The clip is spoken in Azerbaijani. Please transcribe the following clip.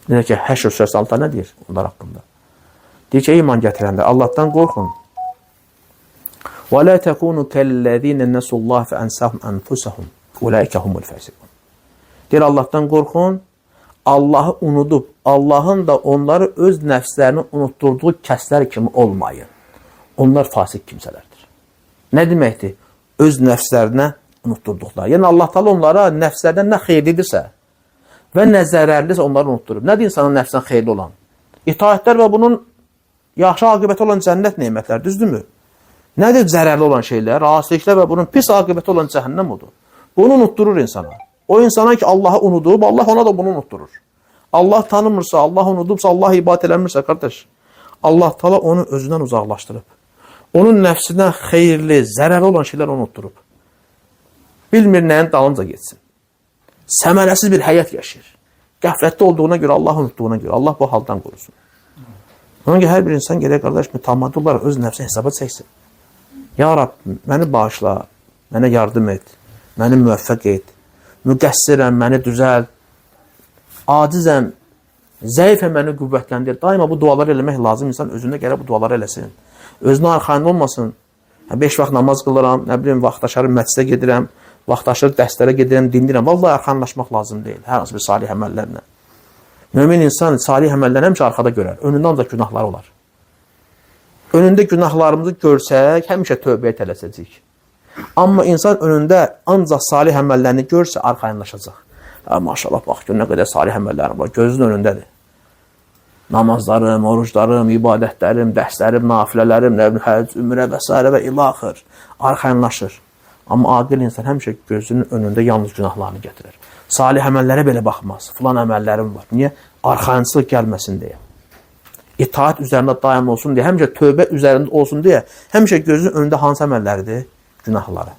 Necə ki, Həşr surəsi Allah nə deyir onlar haqqında? Deyir ki, ey iman gətirənlər, Allahdan qorxun. Və la takunu kəllezine nesullah fe ensahum enfusahum. Ulaika humul fasiqun. Deyir Allahdan qorxun. Allahı unudub, Allahın da onları öz nəfslərini unutturduğu kəslər kimi olmayın. Onlar fasik kimsələrdir. Nə deməkdir? Öz nəfslərinə unutturduqları. Yəni Allah Taala onlara nəfslərdən nə xeyirlidirsə və nə zərərlidirsə onları unutturub. Nədir insanın nəfsinə xeyirli olan? İtaətlər və bunun yaxşı aqibəti olan cənnət nemətləri, düzdürmü? Nədir zərərli olan şeylər? Asiliklər və bunun pis aqibəti olan cəhənnəm odur. Bunu unutturur insana. O insana ki Allahı unudub, Allah ona da bunu unutturur. Allah tanımırsa, Allah unudubsa, Allah ibadət eləmirsə, qardaş, Allah Taala onu özündən uzaqlaşdırıb. Onun nəfsinə xeyirli, zərərli olan şeylər unutturub. Bilmir nəyin dalınca getsin. Səmərəsiz bir həyat yaşayır. Qəflətdə olduğuna görə, Allah unutduğuna görə, Allah bu haldan qorusun. Ona görə hər bir insan gərək qardaş mütəmadi olaraq öz nəfsini hesaba çəksin. Ya Rab, məni bağışla, mənə yardım et, məni müvəffəq et. Müqəssirəm, məni düzəlt. Acizəm, zəifəm, məni qüvvətləndir. Daima bu duaları eləmək lazım. İnsan özündə gərək bu duaları eləsin. Özünə arxayın olmasın. 5 vaxt namaz qılıram, nə bilim, vaxtaşırı məscidə gedirəm, vaxtaşırı dərslərə gedirəm, dinləyirəm. Vallahi arxayınlaşmaq lazım deyil hər hansı bir salih əməllərlə. Mömin insan salih əməlləri həmişə arxada görər. Önündə ancaq günahları olar. Önündə günahlarımızı görsək, həmişə tövbəyə tələsəcəyik. Amma insan önündə ancaq salih əməllərini görsə, arxayınlaşacaq. Ha, maşallah, bax, gör nə qədər salih əməllərim var, gözünün önündədir. Namazlarım, oruclarım, ibadətlərim, dərslərim, nafilələrim, nə bilim, həcc, ümrə və s. və ilaxır. Arxayınlaşır. Amma aqil insan həmişə gözünün önündə yalnız günahlarını gətirir. Salih əməllərə belə baxmaz. Filan əməllərim var. Niyə? Arxayınçılıq gəlməsin deyə. İtaat üzərində daim olsun deyə, həmişə tövbə üzərində olsun deyə, həmişə gözünün önündə hansı əməlləridir? Günahları.